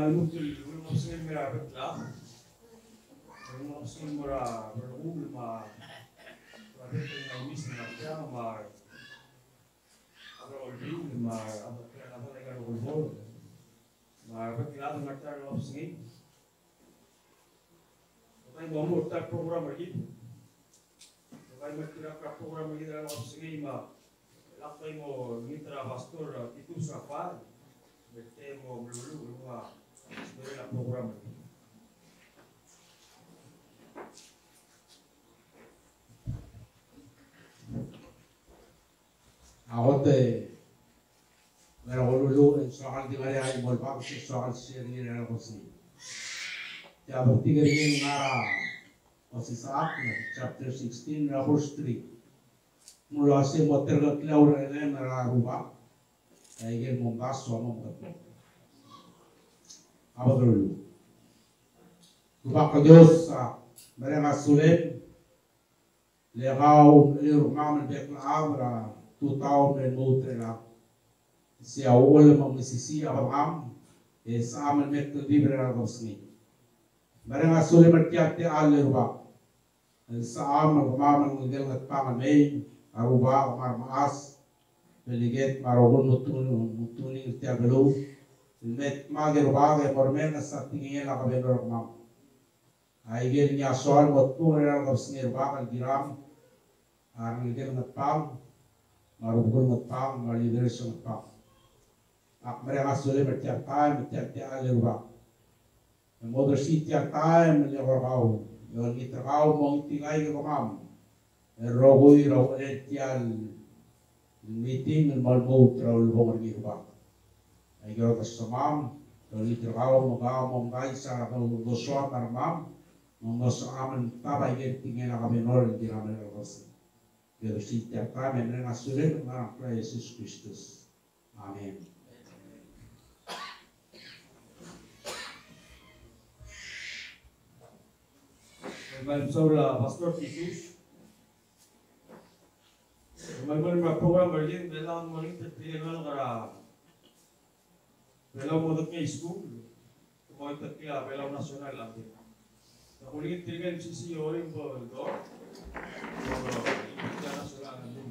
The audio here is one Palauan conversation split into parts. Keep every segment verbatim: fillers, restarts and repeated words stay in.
Lmuut el ulebengel a obengkel a rebek el chad, ulebengel a obengkel a rechad el mo er a belkul me a rebek el ngar er a Ngeaur me a Olbiil me a rebek el chad el ngar er a Oreor me a rebek el chad el ngar er a obengkel. Bai mo mo er tia el program er kid. Bai mo er tia el program er kid er a obengkel me a lak bai mo ngit er a Pastor Titus Rafael. Me te mo meluluuch el ua smecher er a program er kid. A kot e, ngar er a Honolulu, e soak el di ngar er a chimo el bab, e soak el share er ngii er a lekos er ngii. Tia betik er ngii el ngar er a Osisechakl, chapter sixteen, er a verse three. Ng uase mo terkeklii a urerem er a Rubak, e aike el mo mdasu a mo mekedmokl. A bo doluluuch. Rubak el Dios, a, mereng a sulem, le kau el mchelii er kemam el bek el chad er a tutau me lmuut er chelechang. Sei a uchul me ng mesisiich a bedengam, e secham el mekldibel er a lekos er ngii. Mereng a sulem er tia el techall e Rubak. El secham el kemam el ngelekel Ngatpang el mei, a Rubak me a remechas, meleketek me a rokui el mo tuning, mo tuning er tia el beluu, el me dmak e Rubak e mo remenges a tekingel a Governor er kemam. Aike el ngii a soal el mo tmuu er a lekos er ngii e Rubak el kirem a rengelekel Ngatpang, me a rubekul Ngatpang, me a leaders er Ngatpang. Ak mereng a sulem er tia el taem, tia el techall e Rubak. E mo odersii tia el taem el eko er kau, e olengit er kau me ongtiaik er kemam el rokui er a uchelel tia el meeting el mo lmuut er a ulebongel er ngii e Rubak. Aike el odersii kemam, e olengit er kau me kau mo mekais a dosoam me a rengmam, me ng mo sebecham el mtab aike el tekingel a Governor el kirem er a lekos. Ke odersii tia el taem e mereng a sulem el ngar er a Kraist Jesus Kristus. Amen. Me a mesaul a Pastor Titus. Me a program er kid, me a lak mo er ngii tirke el ngalek er a Belau Modekngei School, me a tirke el Belau National Anthem. Ng kulengit tirke el C C O el bo el do. International Anthem.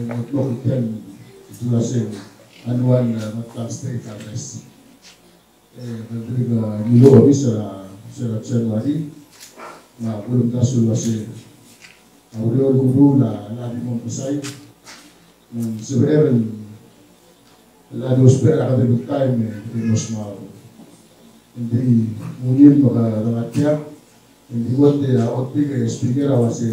ng mo klou a tiang el uase annual, e, Ngatpang State Address. E, kede dirk, e, ngiluu a obis er a, er a January, me a kulemdasu el uase a ureor el kuruul a, a di mo mekesai, me ng sebechel el, el di ousbech er a kedeb el taem e, e mo smau. Ng di ungil me kede ngar tiang, ng di kot e a otik e speaker a uase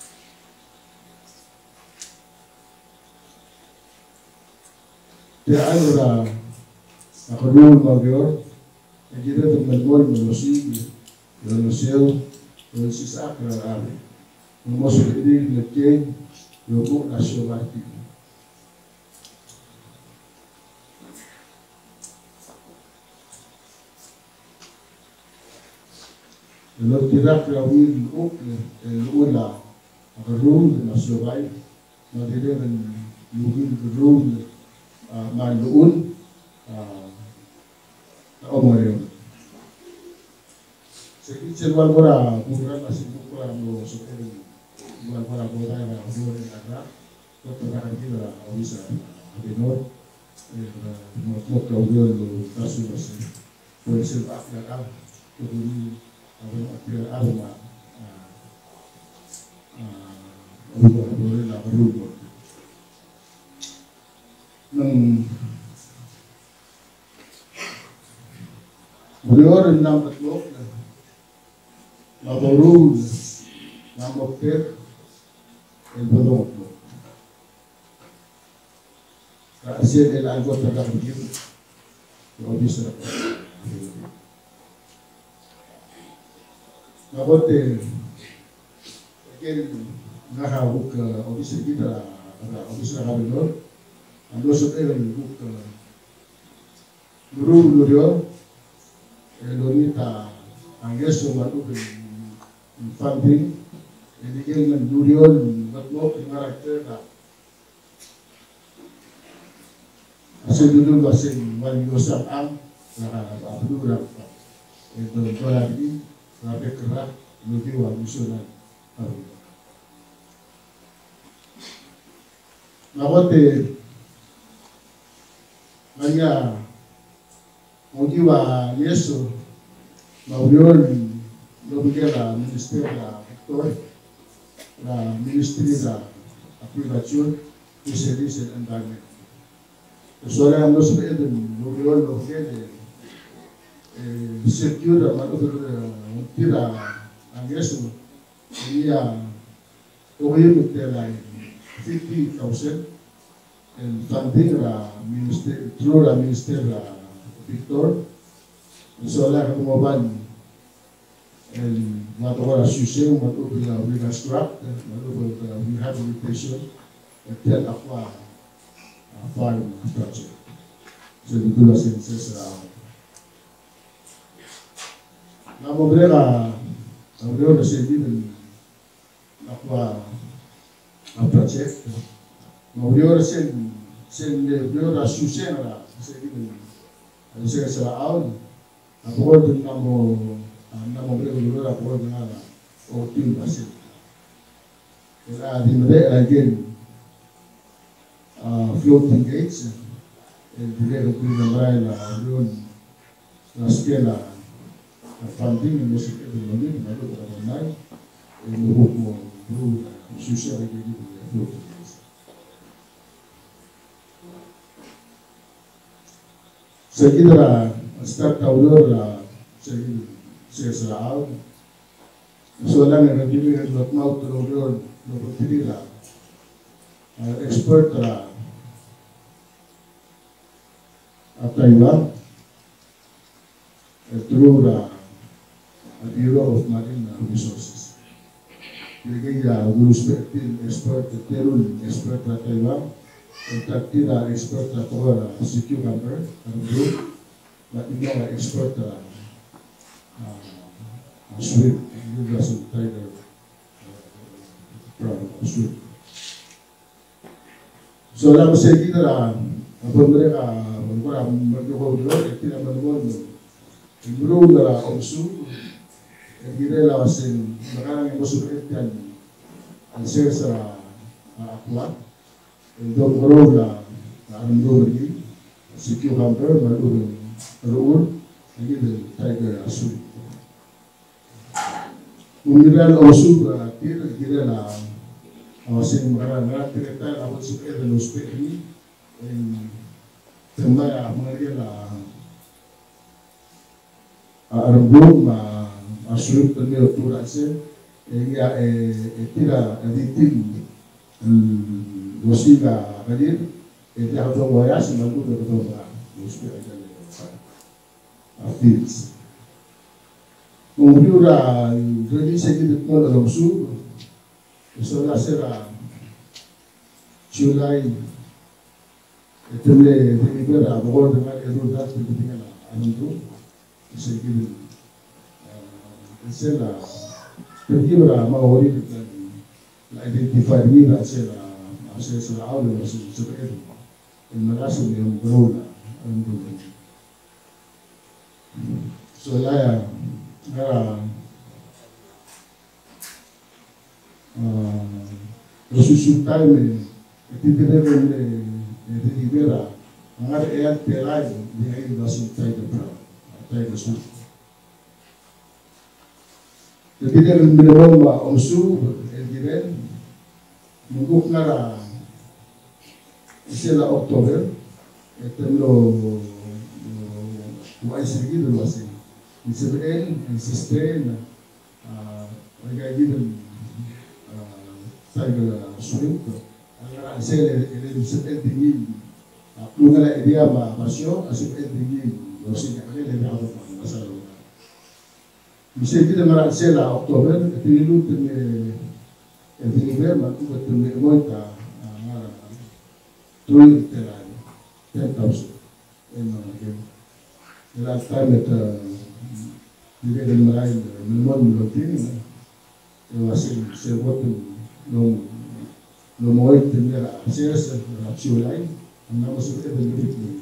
Tia el ua a kerruul me a ureor, e kired el melemolem el osiik, el olsisechakl er a rechad. Me mo sebechir el keng, e omuchel a siobai er tir. El oltirakl er a ungil llechukl el llechul a kerruul me a siobai, me a dirrek el ungil kerruul, a, me a llechul, a, a omereor. Se kid sel ua el kora program a se kid kora mlo sebechel el ua el kora bo er a ureor el rak, kot er a kid er a obis er a Governor, e, mo, mo klou a ureor el uldasu el uasei, bo lsebechakl a rechad, e kuk a bo lsebechakl a rechad me a, a, a, a, ureor el kerruul. Ng ureor el mla mekedmokl, me a doruul, me a moktek el bo dongetmokl. Ka er sel el a kot er a kid, el obis er a, me a kot e, again, ngak a kuk, e, obis er kid er a, er a obis er a Governor, a mlo sebechel el kuk, e, meruul el ureor, el olengit a ngeso me a lechub el funding, el ikel ngar er a ureor el mekedmokl el ngar er a, Sel dulu el uasei ng ua ngii a osang er a, er a beluu er a, e, dolai er ngii, er a bek el rak, el okiu a mission er a beluu. Me a kot e, ngar er ngii a okiu a yeso, me a ureor el obengkel a Minister er a Victor, er a Ministry er a Agriculture, Fisheries and Environment. E sola e ng mlo sebeched el oureor el obengkel e, e, secure me a lechub e, e, tir a, a yeso, e ngii a okiu el tela el fifty thousand el funding er a minister, through er a Minister er a Victor. E sola e kede mo oba el ua tekoi er a suseng, me a lechub e reconstruct, me a lechub e rehabilitation, el tia el Aqua, a, farm project. Sel dulu el uasei ng sers er a, ng mo merek a, a ureor er sel, sel Aqua, a, project. Me a ureor er sel, sel ureor er a suseng er a, sel, sel, sel Aqua, a board a mo, a, a mo merek el ureor a board a ngar er a okiu el basent. E a di merek er a ikel, a, floating gates, e dirrek el kuk merael a ureor er a skel a, a, funding el mo sebeched el olib, me a lechub e kede merael, e mo kuk mo, mo, suseng a ikel floating gates. Sei kid er a start a ureor er a, sei kid, sel sers er a Aqua. Sola e ng dirrek el kutmaut el oureor el obengterir a, a, expert er a, a, Taiwan. E through er a, a, Bureau of Marine Resources. Tirke a ulusbech er tir el expert, teru el expert er a Taiwan, e ta er tir a expert er a tekoi er a sea cucumber, a rengruul, me a chimo a expert er a, a, a shrimp, a rengruul er a tiger, a, prawn, a shrimp. Sola me sei kid er a, a bo lemerek a, bo lemerek a, bo lemerek a, e tir a melemolem el meruul er a omesuub, el kirel a uasei ng mekerang e ng mo sebechel tia el sers er a, a, Aqua, el domekeroul a, a rengruul er ngii, sea cucumber, me a lechub e ng rechur, a ngii el tiger, a shrimp. Ng kirel a omesuub er tir, kirel a, a uasei ng mekerang, mekerang tirke el ta el bo lsebeched el ousbech er ngii, e ng te mei a mengerker a, a rengruul me a, a shrimp el me otuu er a chelsel, e ngii a, e, e tir a di tir el osiik a kelir, e diak el dongouias me a lechub e kede ousbech a ikel a fields. Me ng uriul er a release e kid el kmo a omesuub, e sola se er a July, e te mle deliver a record er ngii el eru el dart el bedengel a rengruul. E sei kid, e, sel a, te di er a mo uriul el identify er ngii er a sel a, a sel a Aqua el sebeched el melasem e omekeroul a rengruul. Sola e, a, a, a, osusu el taem e, e te dirrek el, e, e deliver a, a ngar er a eai el telael, di ngar er a uasei tiger prawn, tiger shrimp. Te dirrek el melemolem a omesuub el kirel, me ng kuk ngar er a sel a October, e te mlo, mlo uaisei kid el uasei ng sebechel el sustain, a, aika kid el, a, tiger, a, shrimp, a ngar er a sel, e, e ng sebechel di ngii, a, klungel a area me a basio, a sebechel di ngii el osiik a kekerei el area me a basio. Me sei kid el ngar er a sel a October, e te liluut el, e, deliver, me a kuk te mle chemoit a, a, ngar er a truich el telael, ten thousand. E ng, e, er a taem e te, e, dirrek el merael, e, melemolem el oldingel, e, uasei, se kot el, el, el omoit el mei er a sers er a July, a ng mo sebeched el meruul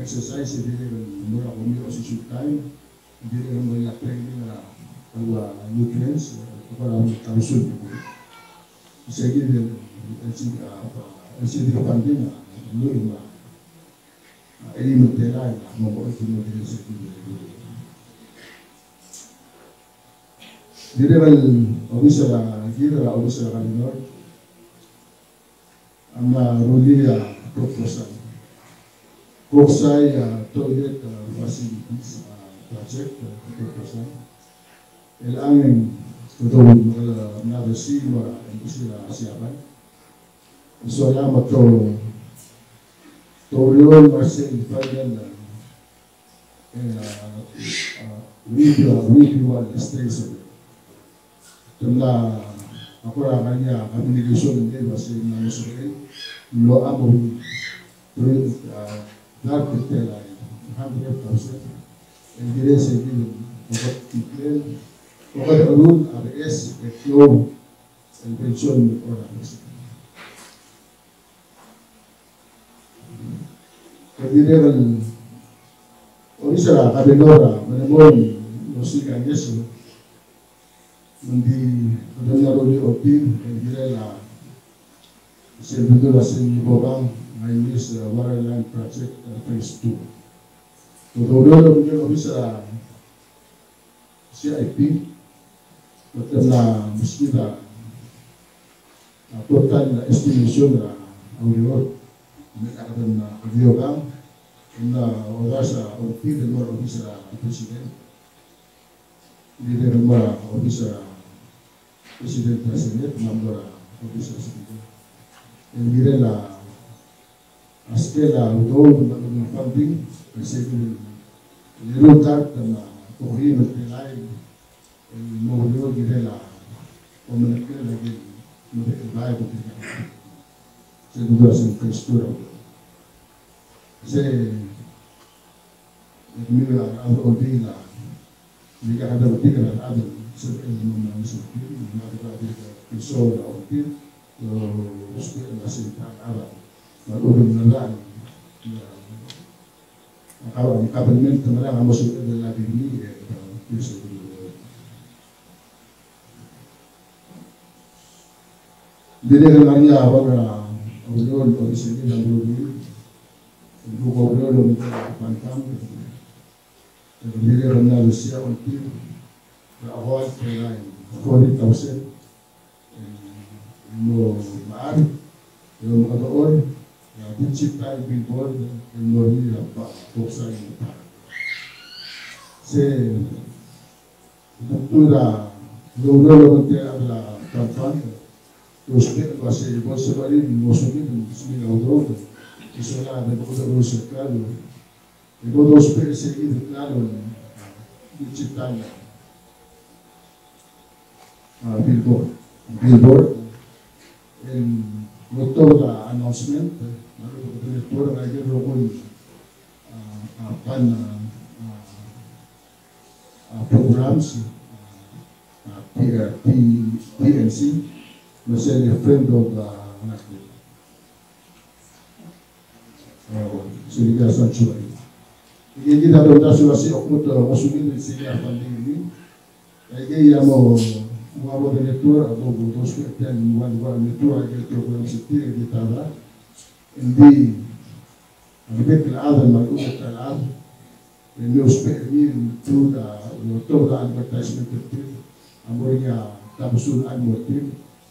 exercise e dirrek el mo er a komi er a osisiu el taem, dirrek el mo er a training er a, a ua nutrients, e kora ua tabesul. se kid el, el, el, a, a, el se kid el funding a, a, lluich me a, a, eim el telael a mo, mo, mo, mo, se kid el, dirrek el obis er a, kid er a obis er a governor a mla rullii a proposal. Koksai a toilet, a, facilities, a, project, a, proposal. El ang e ng, kede mla, mla resive er a embassy er a Siabal. Sola me te, te oureor el mla er sel final, e, a, a, review, review el status. Te mla, a kora ngar er ngii a communication el mle uase ng mla mo sebechel el locha mo, a, dart el telael, hundred thousand. El kirel se kid el, okedechor, okedechor a beches el klou el pension el mekera. Kede dirrek el obis er a governor a melemolem el osiik a ngeso. Me ng di kede mla rullii a otir el kirel a sel bedul a sel Ibobang Ngaimis, a, water line project, a, phase two. Kede oureor el obengkel obis er a C I P, me te mla meskid a, a, total estimation er a ureor. Me a kede mla, a, Ibobang, me a, oras a, otir el mo er a obis er a president. Dirrek el mo er a obis er a president er a Senate, me a mo er a obis er a Speaker. El kirel a a skel a udoud me a funding, el se kid el eru el dart me a okeim el telael el mo oureor el kirel a omengetel a ikel mo er a bai el tekoi. Se kid a sel phase two er a udoud. Se el kemiu a rechad er a Olbiil a Ng di kede betik er a rechad el sebechel el mo mla mo sebechir, me a rechad el di kede kiso er a Olbiil, el ousbech el uase ng techa el chad a mla lechub el ngerang, a kabelment a ngerang a mo sebechel el lak er ngii, e, e, dirrek el ngar er ngii a rechad er a Oreor, el ousbech er a Oreor, el kuk Oreor, el omekera a Bantam, el dirrek el mla lusia oltir er a Hawaii Airline, forty thousand, el mo mechar, el mo mechar, el digital billboard, el mo er ngii er a Koksai. Se, ua er a, el oureor el obengkel a Bantam, el ousbech el uase bo lsebechir el ngosukid el smiik a udoud, e sola e bo dousbech el klalo, e bo dousbech el se kid el klalo el digital, a, billboard, billboard, el mo tobed a announcement, me a lechub e kede tuobed er a ikel rokui, a, a, pan, a, a, a, programs, a, a, P-, a, P-, P N C, me sel Friend of, a, Ngatpang. A, sel Ngatpang Sanctuary. Aikei kid a donda el uase a kmo te ngosukid el se kid a funding er ngii. Aikei a mo, mo ua bo de network, a bo, bo, bo, sel tia el ua, ua network, aikei el program se tir, aikei el ta er a. Ng di, a rebek el chad me a lechub e ta el chad el mle ousbech er ngii el through the, you know, through the advertisement er tir. A mo er ngii a tabesul el mo er tir.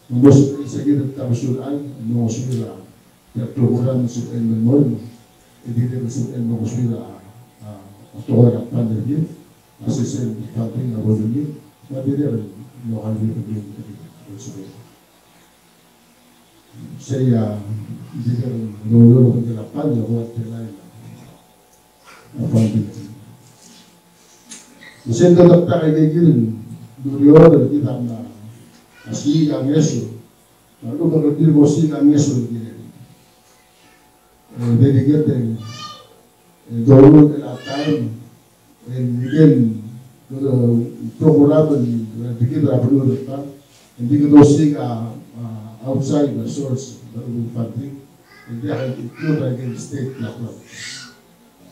Me ng mo sebechel se kid el tabesul el mo ngosuir a, tia el program el sebechel el melemolem. E dirrek el sebechel el mo ngosuir a, a, a tekoi er a plan er kid. A sesei el funding a bo er ngii. Me a dirrek el mo kalib er ngii el sebechel. Sei a, dirrek el oureor el obengkel a plan el ua telael a funding. Me sel dodak a ikei kid el ureor el kid a mla osiik a ngeso. Me a lechub e kede dirk osiik a ngeso el kirel, e, dedicate el, e, doruul a taem el ikel, e, program el, e, di kid er a beluu er a Belau, e di kede osiik a, a, outside source el funding, e diak el include a ikel state el plan.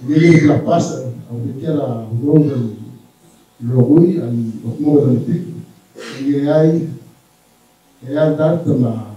Ikel, ikel a pass, a, a uleker a udoud el rokui, a, a kmo kede metik, e, e, e a dart me a,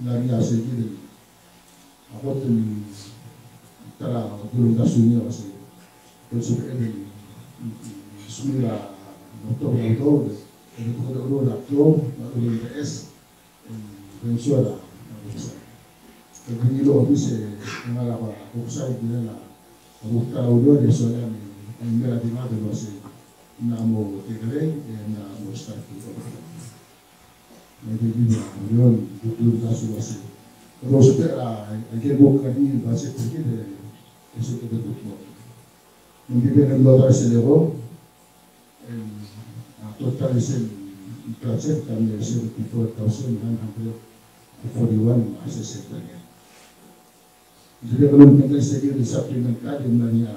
mla er ngii a se kid el a kot el ta er a ulemdasu er ngii a se, el sebeched el smiich a motobed a udoud, el betok el oureor er a klou, me a ureor el beches, el ensure a, a, el bringel a obis e ngar er a kuk side el a kuk ta er a ureor e soal e ng mera el di ngar el uase ng mo kekerei e ng mo start el obis. Me a di kid a ureor el kuk uldasu el uase, kede ousbech er a ikel mo er ngii el budget er kid e se kede kuk mo. Me ng di bek el locha er sel eko, a total sel project a mle seventy four thousand nine hundred forty one me a se sel target. Ng di bek el ultimately se kid el supplemental e ng mla er ngii a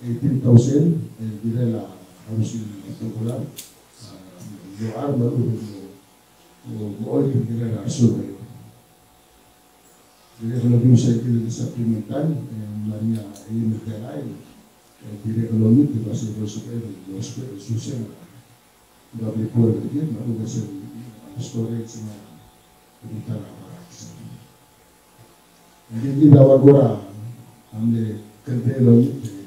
eighteen thousand, e ng kirel a Council Popular, a, el locha er a mo, mo, mo, mo kirel a survey. Dirrek el okiu se kid el supplemental, e ng mla er ngii a eim el telael, e dirrek el omit el uase bo lsebechel el ousbech el suseng a, a before el kid, me a lechub e sel storage me a retail a barracks. Ng di kid a ua kora a mle kldei el omit e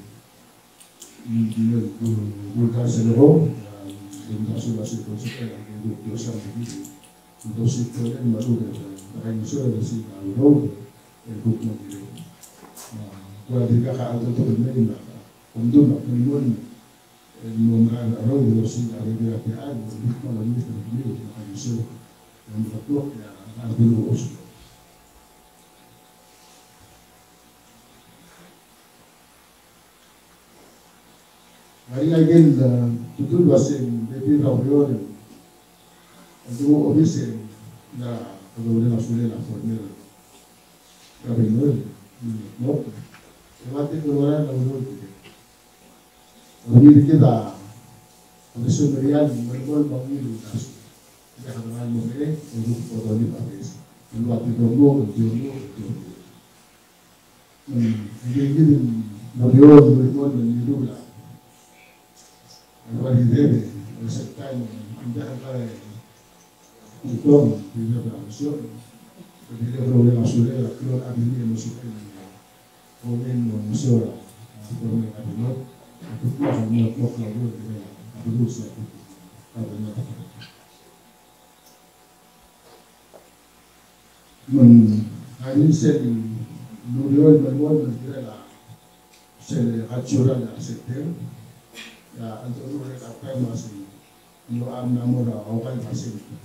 ng di mle kuk, kuk uldasu el eko, a, uldasu el uase bo lsebechel a, kuk, kuk, kuk, Ng di osisiu el me a lechub e ng kaingeseu el osiik a udoud el kuk mo kirel. A, kora dirkak a lsekum e ng mei me a, kom dmu me a, kom dmu me a, e, mo merael a rokui el osiik a bebil er a techall, e, kuk mo olengit er kemiu, e, kaingeseu. E, ng betok, e, a, a, a, Ngar er ngii a ikel, e, tutau el uase ng bebil er a ureor el, el dmu obis e ng, a, kede oureng a sulel a former governor, mm, no? E ua tirke el lorael a ureor el kirel. Ng di kid a, a, resumerial, melemolem a ungil uldasu. Ng diak a kmal mo merek, e kuk bo dolib a beches. El ua tirke el mo, el tirke el mo, el tirke el mo. Mm, ng di kid el mo, mo, mo, mo, mo, mo, a ua di debe, e sel taem, ng diak a kmal, e, utong, di debe a mesiou, di debe a oureng a sulel a klou el avenue el mo sebechel, e, oureng el mo mesiou er a, a, former governor, a, kuk mo, mo, mo, mo, mo, mo, Me ng, a, sel ureor el melemolem el kirel a sel cultural a sector, a, a, a, a, a, a, a, a, a, a,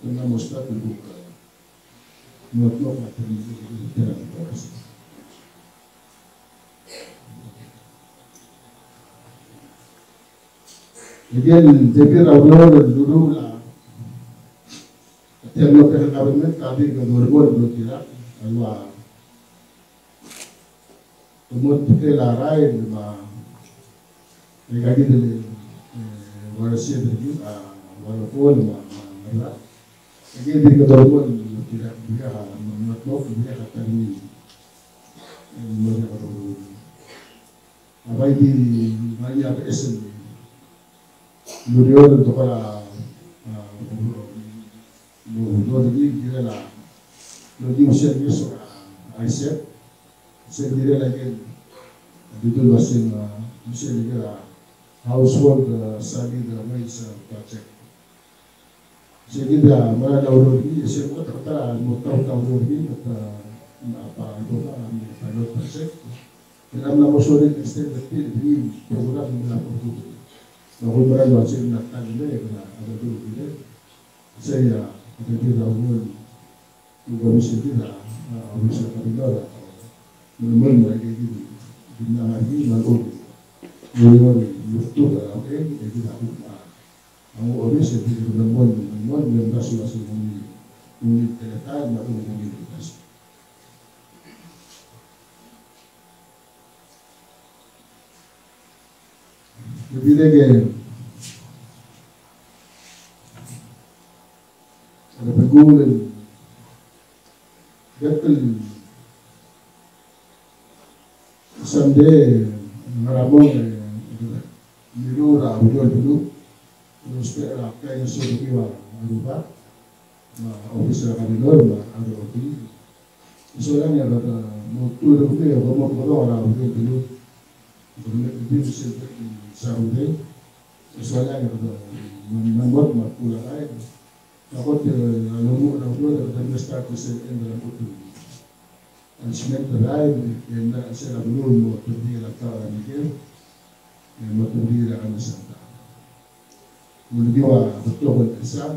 te mla mo start el kuk, e, mo, mo, mo, again, David Raulor, el lulu la, a tia el local government, a dirk dolemolem el oltirakl, a ua Te mo tkel a rael me a, e, aika kid el, e, ua resed er kid, a, ua local me a, me a, me a rael. Aika kid el kede mo, me a, me a, me a, me a, me a, a bai di, me a, ia, beches el Ureor el tekoi er a, a, mo, mo, mo, kirel a, mo di sel ngeso er a ISEP, sel kirel a ikel, a, di dul uaseng, a, sel kirel a household, a, solid, a, waste, a, project. Sel kirel a, mera el oureor er ngii, sel kot a ta, mo ta, ta oureor er ngii, ta, a, pa, a, pilot project. Kede mla mo soal el extend er tir el program el mla ko er ngii. Me a kumerang el uasei ng mla ta el mei e kede, a, kede, kede, sei a, kede, kede, a, ungil, ungil obis er kid a, a, obis er a kabinor a, me, me, me, kede, kede, kede mla ngar er ngii me a lechub e ng, ng, ng, ng, a, a, ng obis er kid a, me, me, me, me, me, mla soal el uasei ng ungil, ungil teletael me a lechub e ng ungil teletael. Ke dirrek el, a rebekul el, bek el Sunday, ngar er a mong, e, mirruul er a ureor el beluu, el ousbech er a klaingeseu er kid a rubak, me a obis er a kabinor me a rubak. E solang e kede mo tuu el rokui e kede mo mekedong er a ureor el beluu. Kede mo tuu el sel Saturday. E solang e kede mo, mo, mo, mo tuu el rael. A kot, e, a lmuut er a ureor e kede mo start er sel end er a kot el announcement er a rael, e ng sel a beluu el mo tebedii a ta er a Merikel, e mo tebedii er a Kanesang. Ng di ua betok el chelsang,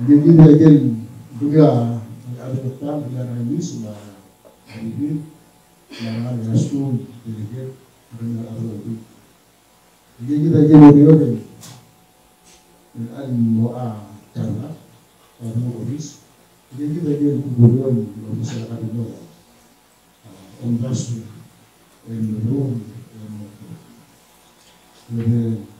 Ngii kid a ikel, ngii a, ngii a, ngii a, ngii a, ngii a, ngii a, ngii a, ngii a, ngii a, ngii a, ngii a, ngii a, ngii a, ngii a, Ngii kid a ikel ureor el, el mo a charla, a mo obis. Ngii kid a ikel ureor el obis er a kabinot. A, omdasu, el meruul, el mo. Lebe,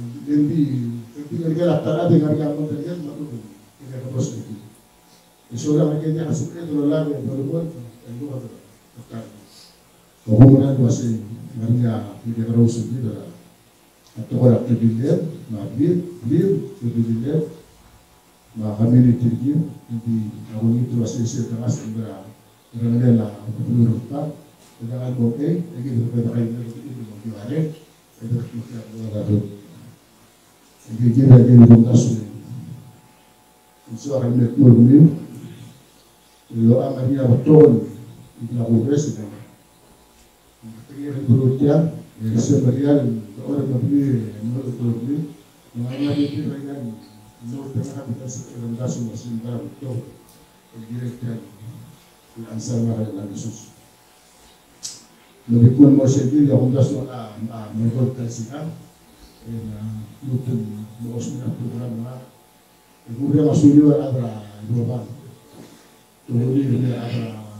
Ng di, ng di ngar er ngii a ta er a chad el ngar er ngii a mondai el, me a lechub e ng diak a rosengkid. E sola ngar er ngii a diak a subed el olab e dolemolem, e ng diak a ta er a chad. Ak oumerang el uasei, ngar er ngii a diak a rosengkid er a tekoi er a kebildel, me a blil, blil, kebildel, me a community er kid, ng di ak olengit el uasei sel dengasech el mo er a rengelekel a beluu er a Oreor, e diak el mo mechei, e kid a kede kaingeseu el mo diuarei, e kede mo diak el mo diuarei. E kid a kede kumdasu e ng soak el me kmo er kemiu el locha ngar er ngii a betok el bla kures e ng Tirke el rubak, e, semeriar el orrenges a beluu, e, mo er a beluu, me ng ngar er ngii a beluu er a Irrai el mo er a Irrai, e kumdasu el mo er a Irrai el dirrek el ansal me a Irrai el ngesus. Me di kmo sel kid a kumdasu a, a, me a Irrai el ngesus, e, a, lmuut el mo osengel a program er a E kuk mereng a suliu er a rechad er a Irobang. Tokubets el rechad er a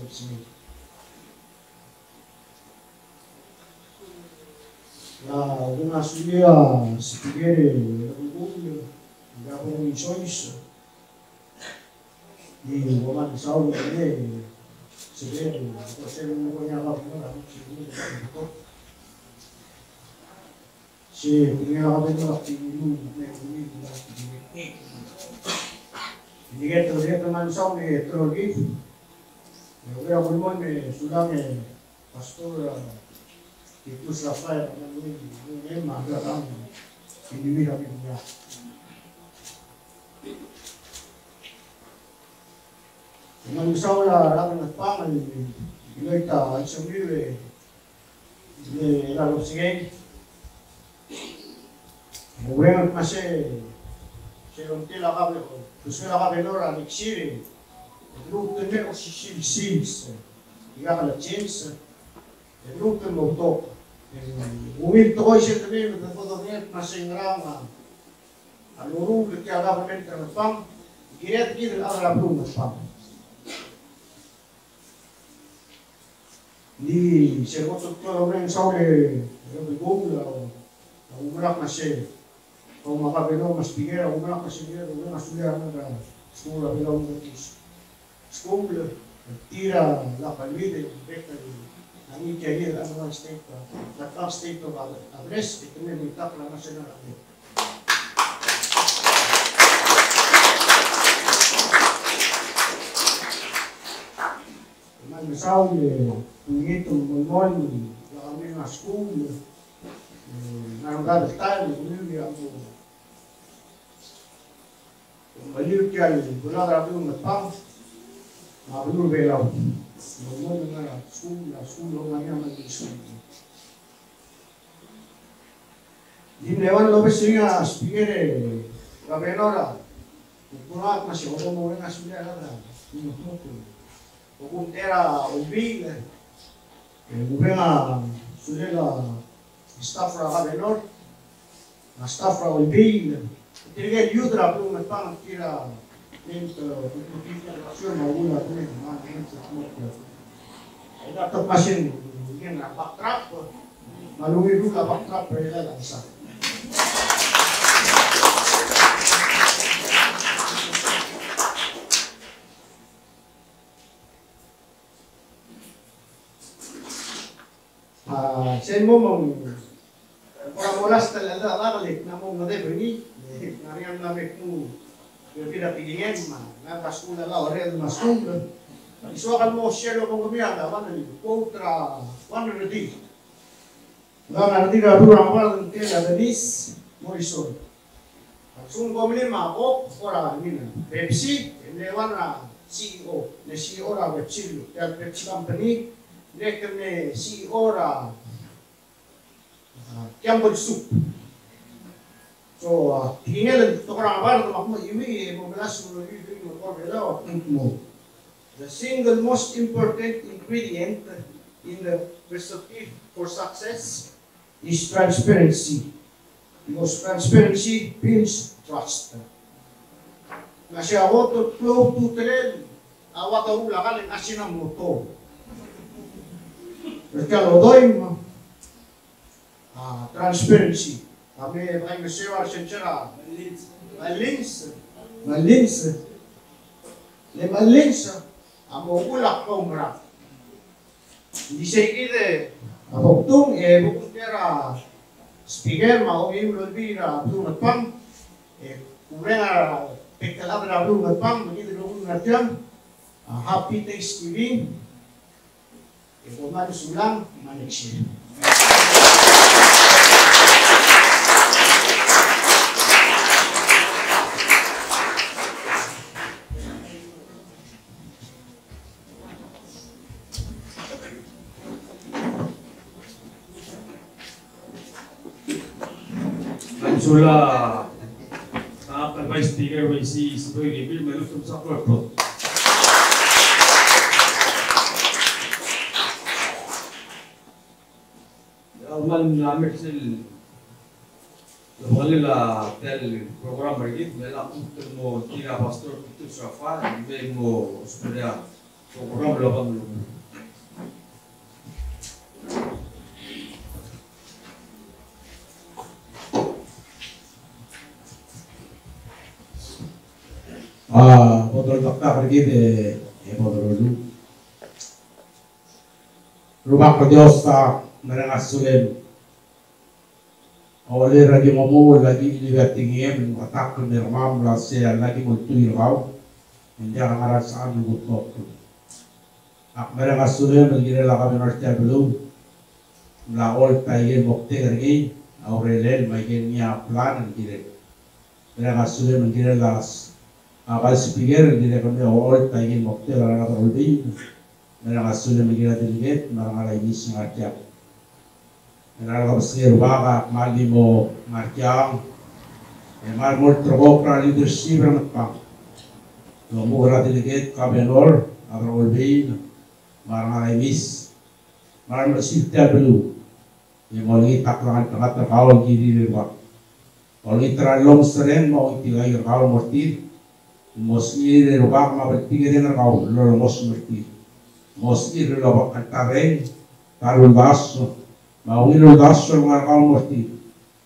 Representative Smith. A, ungil a sulir a speaker e, e, e, e, Pastor, a, Titus Rafael, a, Me ng mesaul a rechad er a Ngatpang el mlo er a chelsel el mle er a lobengkel. Ng ua ngak me se, se el omtel a kabe, se el kabe el mo er a next year, e lmuut el mei e osisiu el sils, e ngak a change, e lmuut el mo betok. E ng ungil tekoi sel kemiu me te bo dodengei me se ngera a loruul er tia el government er a Ngatpang, kired kid el chad er a beluu er a Ngatpang. Ng di sel kot el klou el oureng, saul e Rubekul a oumerang me se, kau me a Governor me a Speaker a oumerang me se, ng di oureng a sulel a rengud er a skuul er a Belau University School, tir a lak a lead e direct el ngii tia el annual state, uh, Ngatpang State of Address, e te mei me ng diak a national anthem. Me ng mesaul e ungil el mo, mo, mo, lak a mei er a skuul, e ng ngar er ngii a taem el ungil a mo, mo liu tia el beluad er a beluu er a Ngatpang me a beluu er a Belau. Mo, mo, mo ngar er a skuul, a skuul, mo ngar er ngii a skuul. Ng di mle ua el obes er ngii a Speaker e Governor a oumerang me se, obo mo oureng a sulel a rechad er a, ng di mo, mo, mo, obo mo er a Olbiil, e oureng a sulel a staff er a Governor, a staff er a Olbiil, tirke el youth er a beluu er a Ngatpang, tir a A, sel mo me ng kora mo last el, el, el, el, ng mo medeb er ngii, e ng ngar er ngii a mla me kmu, e, bebil a tekingem, me ng ngar er a skuul a lau er a skuul. Ng soak el mo share el obengkemiu a one, el quote er a one er a redil. One er a redil er a beluu er a Ngebard, ng tia el Denise Morrison. A lsekum kom mle me a Coke, or a, I mean, Pepsi, e mle one er a C E O, mle C E O er a Pepsi, er a Pepsi Company, mle ke mle C E O er a, a, Campbell Soup. So, a, tekingel a tekoi er a Ngebard, me ak mo chuieuii, e mo melasem el chuieuii, me a tekoi er a Belau, a kmo, the single most important ingredient in the recipe for success is transparency, because transparency builds trust. Me se a kot el klou a ultutelel a ua ta el ulak el ngar er ngii a moto. Tia el odoim, a, transparency. Kemiu a bai mesa er a sensor a, a lens, a lens. Le a lens a mo ulak a koumerang. Ng di sei kid a boktung, e bo kuk er a Speaker me a Olbiil er a beluu er a Ngatpang, e oureng a bek el chad er a beluu er a Ngatpang, me kid el rokui el ngar tiang, a, happy Thanksgiving, e kom kmal mesulang, me a next year. Mesulang, a, Vice Speaker, Vice Speaker, me lmuut el support. Kmal merael sel lebengelel a tia el program er kid, me lak kuk el mo tir a Pastor Peter Srafa, me mo ousbech a program el oba el. A, bo doltak er kid e, e bo doltak. Rubak el Dios a mereng a sulem. A ua le er a di mo mong el di lilia tekingem, me a ta el kmal mereng el uasei a di mo ultuil er kau, e ng diak a ngar er a sechal el kutmokl. Ak mereng a sulem el kirel a Governor er tia el beluu, mla olt a ikel moktek er ngii, a urerel me a ikel ngii a plan el kirel. Mereng a sulem el kirel a A kal speaker, el dirrek el mle ocholt a ikel moktek er a rechad er a Olbiil. Mereng a sulem el kirel a delegate me a rengar a imis el ngar tiang. Mereng a kebesengei er a Rubak a kmal di mo ngar tiang. E kmal mo olterekokl er a leadership er a Ngatpang. Lomuk er a delegate, governor, a rechad er a Olbiil, me a rengar a imis. Me a remersiir tia el beluu. E molengit a klengeltengat er kau el kirir e Rubak. Olengit er a llomeserreng me a ongtikaik er kau el mo er tir. Mosengir e Rubak me a bltikerreng er kau el lolemos el mo er tir. Mosengir el obengkel ta el reng, ta el uldasu, me a ungil uldasu el ngar er kau el mo er tir.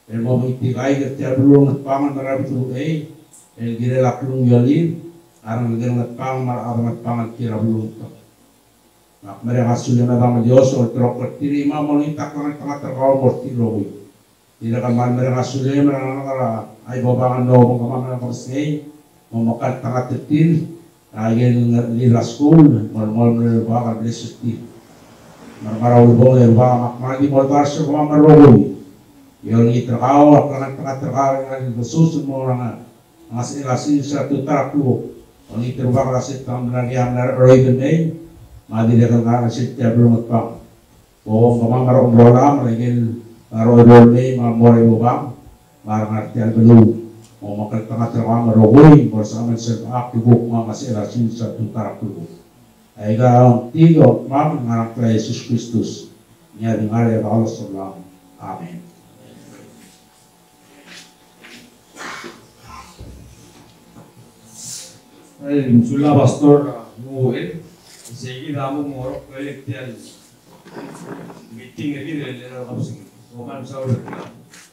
El mo ongtikaik er tia el beluu er a Ngatpang el merael el bedul uchei, el kirel a klungiolir a rengelekel Ngatpang me a rechad er a Ngatpang el kiei er a beluu er a Ngatpang. Me ak mereng a sulem e Dios a olterekokl er tir. Me molengit a klengeltengat er kau el mo er tir el rokui. Dirrek el kmal mereng a sulem er a rengalek er a Ibobang el mlo obengkemam er a kebesengei, mo mekngeltengat er tir, a ikel ngerechelir er a skuul, me a Rubak a bless er tir. Me a rengar a ulebongel e Rubak, me ak kmal di mo oldars er kemam el rokui. E olengit er kau a klengeltengat er kau el ngar er a Jesus el mo er a ngasech er a sils er a tutau er a klukuk. Olengit e Rubak er a sel tang el mla er ngii a mla er a cheroid el mei, me a dirrek el ngar er a sel tia el beluu er a Ngatpang. Bo kemam a rechad er a Oreor, me a ikel ngar er a Oreor el mei, me a mo er a Ibobang, me a rengar tia el beluu. Mo mekngeltengat er kemam el rokui, bo lsebecham el sel kuk me a ngasech er a sils er a tutau er a klukuk. Aika a ongtil a okemam el ngar er a ngklel a Jesus Kristus. Ngii a di ngar er a Dios el Rubak. Amen. Ai, sulang Pastor, a, Noel, sei kid a mo merek el tia el meeting er kid el er a kebesengei. Kom kmal mesaul er kid.